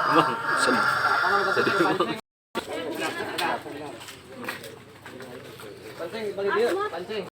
Bang, sedih. Sedih, Bang. Pancing, balik dia, pancing.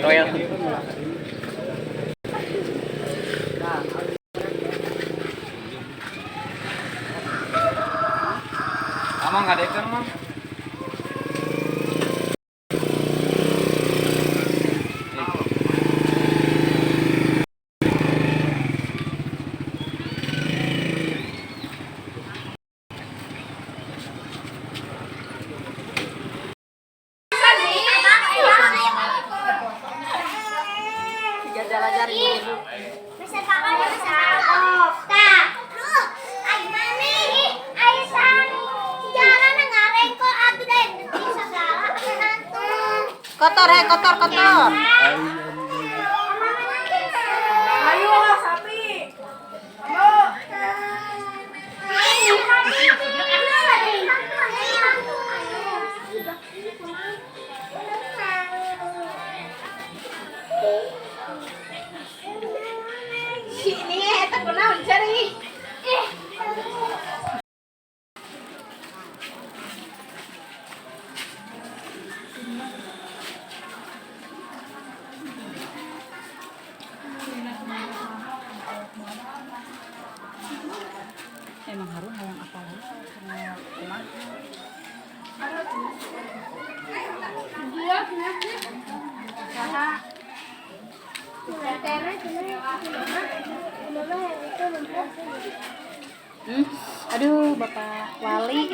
Toel. Amang nggak ada ikan, Mang? Bisa pakai bisa tah. Duh, ai mami, ai sani. Jalan ngarengko atuh deh, segala hantu. Kotor he, kotor, kotor. Ayo sapi. Ini eta kunaon cari? Emang harus hayang apa lagi sama kumaha? Hmm? Aduh, Bapak Wali.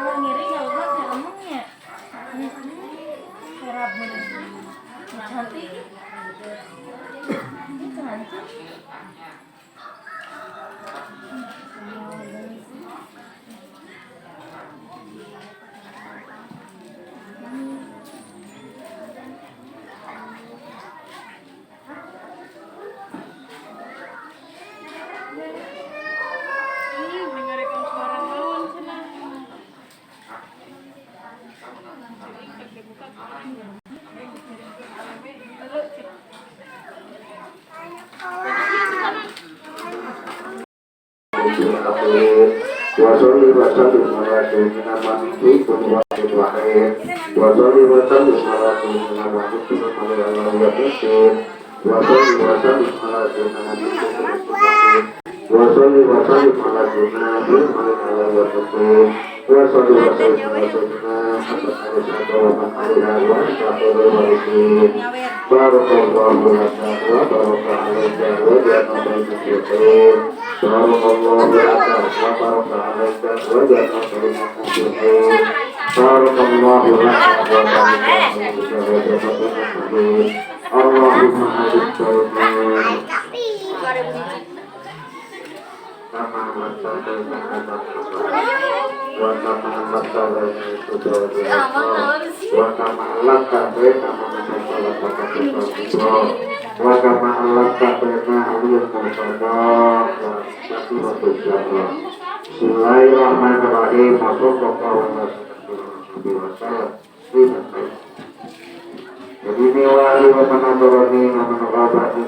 Kalau ngiri nggak lupa ngomongnya. Serap cantik. Ini cantik. Wa sholli wa sallim ala sayyidina Muhammadin wa wa sholli wa sallim ala sayyidina Muhammadin wa sholli wa sallim ala sayyidina Muhammadin wa sholli wa sallim ala sayyidina Muhammadin wa sholli wa sallim ala sayyidina Muhammadin. Barakallahu laka wa baraka alaika wa jama'a bainakum. Barakallahu laka wa baraka alaika wa jama'a bainakum. Barakallahu laka wa baraka alaika wa jama'a bainakum. Allahumma hadith kama Bismillahirrahmanirrahim. Jadi wali wa manadoroni wa manabati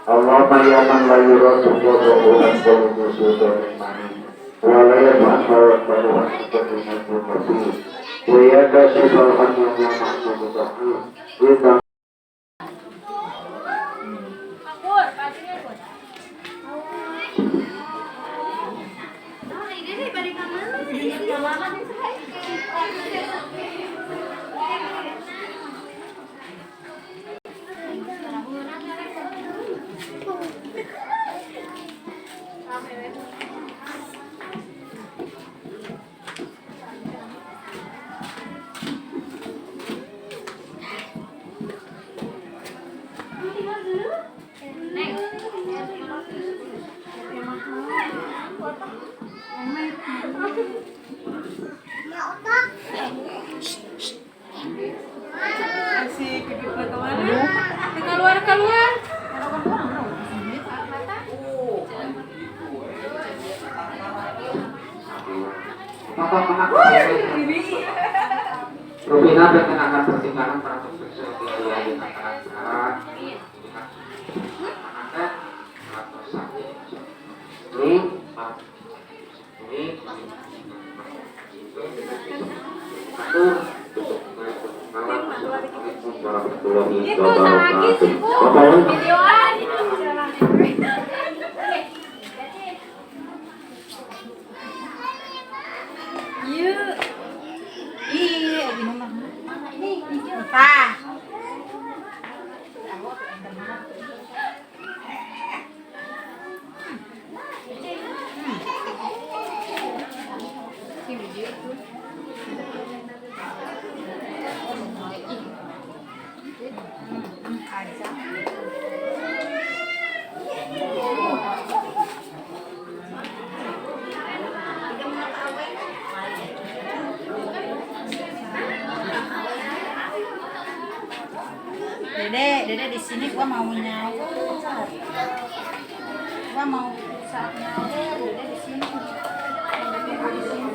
Allahumma ya man la yuradu qadahu an wa la yab'athu wa ya kashifal hammi ya mahmud. Keluar. Rubina berkenakan pertimbangan para peserta biaya di antara Itu lagi sih, Bu. Videoan. Iya. Ih, gimana? Ini tah. Dede, Dede di sini gua mau nyawer. Gua mau saat nyawer, Dede di sini. Dede di sini.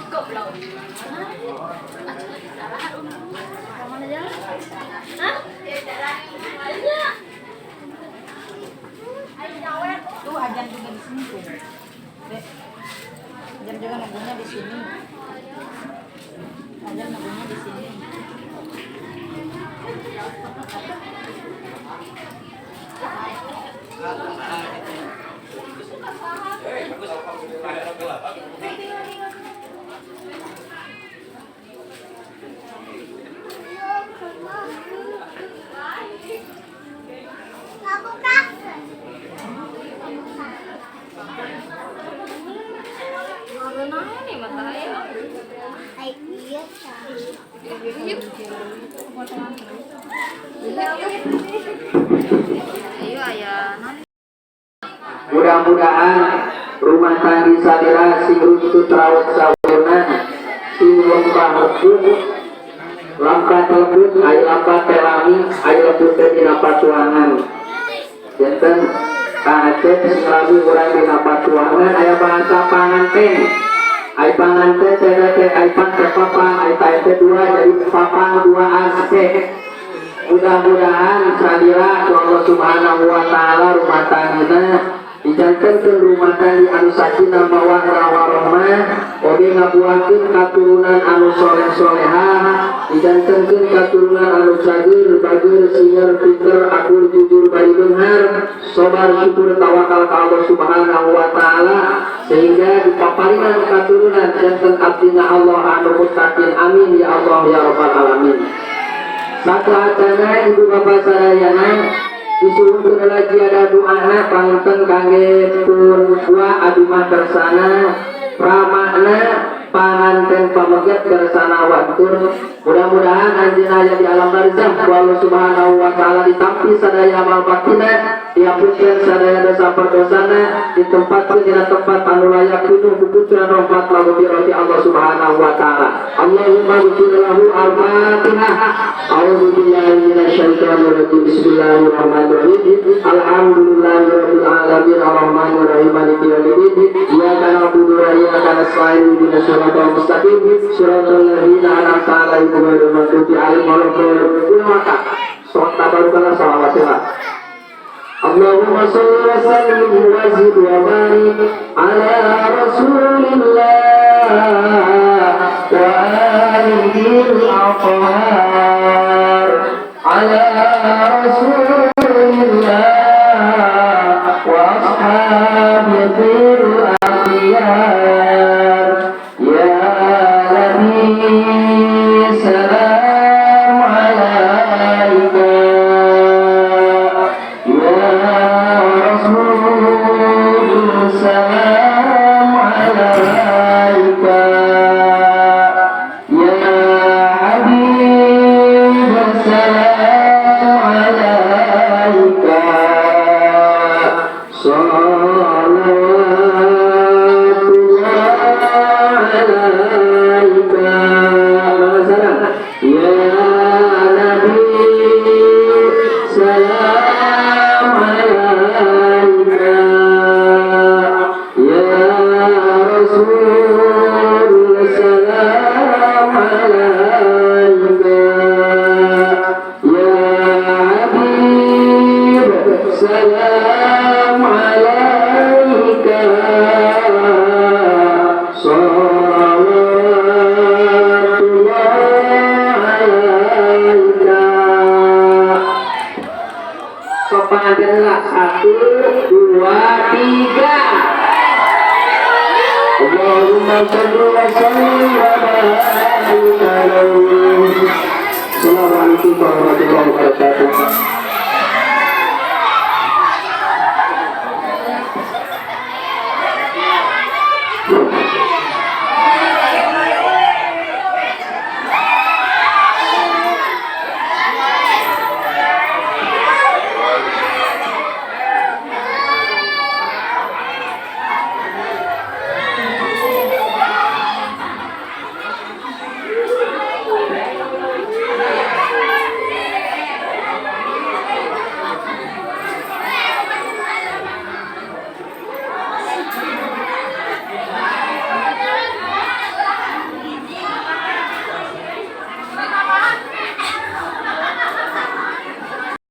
Goblok. Hah? Tuh ajan juga di sini tuh. Dek. Ajan juga nunggunya di sini. Ajan nunggunya di sini. Iya. Potongan terus. Ayo ayah. Mudah-mudahan rumah tangga salira sing runtut raut saweuna, sing lempah lembut, lampa lembut, ayo lampa teh lami, ayo lembut teh dina patuangan. Janten Kang Acep sing lami urang dina patuangan, aya bahasa panganten. Ai panganten teh teh ai pan teh papang, ai teh teh dua, jadi papang dua teh. Mudah-mudahan salira ku Allah Subhanahu wa Taala rumah tanggana dijantenkeun rumah tangga anu sakinah, mawaddah, warahmah, oge ngabuahkeun katurunan anu soleh solehah, dijantenkeun katurunan anu cageur, bageur, singer, pinter, akur, jujur, bari beunghar, sabar, syukur, tawakal ka Allah Subhanahu wa Taala, sehingga dipaparinan katurunan janten abdina Allah anu muttaqin. Amin ya Allah ya Rabbal alamin. Satu acana, ibu bapak sadayana, disuhunkeun lagi ada doana panginten kangge pun dua abi mah kersana pramakna panganten pameget kersana wantur. Mudah-mudahan anjeunna aya di alam barzah ku Allah Subhanahu wa Taala ditampi sadaya amal baktina, dihapunten sadaya dosa perdosana, ditempatkeun dina tempat anu layak pinuh ku kucuran rahmat maghfirah Allah Subhanahu wa Taala. Allahumma ighfir lahu. Al-Fatihah. A'udzu billahi minasyaitonir rajim. Bismillahirrahmanirrahim. Alhamdulillahirabbil alamin, arrahmanir rahim, maliki yaumiddin, iyyaka na'budu wa iyyaka nasta'in, ihdinas siratal mustaqim, siratal ladzina an'amta 'alaihim ghairil maghdubi 'alaihim waladdallin. Maka sholat tabarukallah, salawat. اللهم صل وسلم وزد وبارك على رسول الله وآله الأطهار، على رسول الله وأصحابه الأخيار. يا نبي سلام عليك، يا رسول سلام عليك، يا حبيب سلام عليك، صلوات الله عليك. يا نبي سلام عليك، يا رسول سلام عليك، يا حبيب سلام عليك، صلوات الله عليك. Sok pengantin lah, satu, dua, tiga. اللهم صل وسلم وبارك عليه. Assalamualaikum warahmatullahi wabarakatuh.